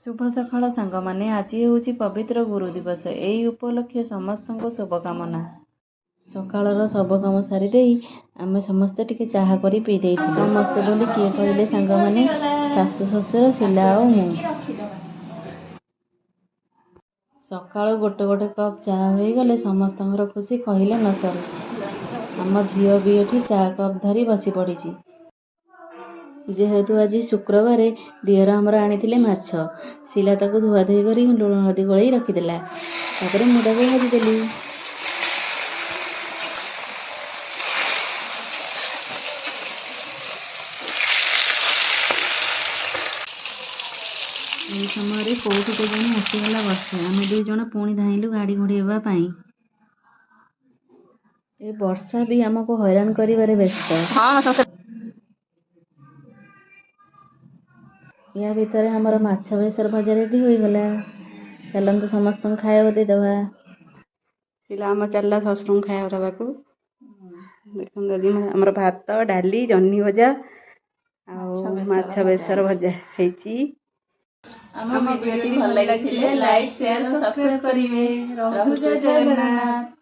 ଶୁଭ ସକାଳ ସାଙ୍ଗମାନେ। ଆଜି ହେଉଛି ପବିତ୍ର ଗୁରୁ ଦିବସ। ଏହି ଉପଲକ୍ଷେ ସମସ୍ତଙ୍କୁ ଶୁଭକାମନା। ସକାଳର ସବୁ କାମ ସାରିଦେଇ ଆମେ ସମସ୍ତେ ଟିକେ ଚାହା କରି ପିଇ ଦେଇଥିଲୁ। ସମସ୍ତେ ବୋଲି କିଏ କହିଲେ ସାଙ୍ଗମାନେ? ଶାଶୁ, ଶ୍ୱଶୁର, ଶିଲା ଆଉ ମୁଁ। ସକାଳୁ ଗୋଟେ ଗୋଟେ କପ୍ ଚାହା ହୋଇଗଲେ ସମସ୍ତଙ୍କର ଖୁସି କହିଲେ ନ ସରେ। ଆମ ଝିଅ ବି ଏଠି ଚା କପ୍ ଧରି ବସି ପଡ଼ିଛି। ଯେହେତୁ ଆଜି ଶୁକ୍ରବାର, ଦିଅର ଆମର ଆଣିଥିଲେ ମାଛ। ଶିଲା ତାକୁ ଧୁଆଧୁଇ କରି ଲୁଣ ହଳଦୀ ଗୋଳେଇ ରଖିଦେଲା। ତାପରେ ମୁଁ ତାକୁ ଭାଜିଦେଲି। ଏହି ସମୟରେ କୋଉଠୁ କେଜାଣି ଆସିଗଲା ବର୍ଷା। ଆମେ ଦୁଇ ଜଣ ପୁଣି ଧାଇଁଲୁ ଗାଡ଼ି ଘୋଡ଼େଇବା ପାଇଁ। ଏ ବର୍ଷା ବି ଆମକୁ ହଇରାଣ କରିବାରେ ବ୍ୟସ୍ତ। ୟା ଭିତରେ ଆମର ମାଛ ବେସର ଭଜା ରେଡ଼ି ହୋଇଗଲା। ଚାଲନ୍ତୁ, ସମସ୍ତଙ୍କୁ ଖାଇବାକୁ ଦେଇଦେବା। ଶିଲା ଆମ ଚାଲିଲା ଶ୍ୱଶୁରଙ୍କୁ ଖାଇବାକୁ ଦେବାକୁ। ଦେଖନ୍ତୁ, ଆଜି ଆମର ଭାତ, ଡାଲି, ଜହ୍ନି ଭଜା ଆଉ ମାଛ ବେସର ଭଜା ହେଇଛି। ଆମ ଭିଡ଼ିଓଟି ଭଲ ଲାଗିଥିଲେ ଲାଇକ୍, ସେୟାର, ସବସ୍କ୍ରାଇବ୍ କରିବେ। ରହୁଛୁ, ଜୟ ଜଗନ୍ନାଥ।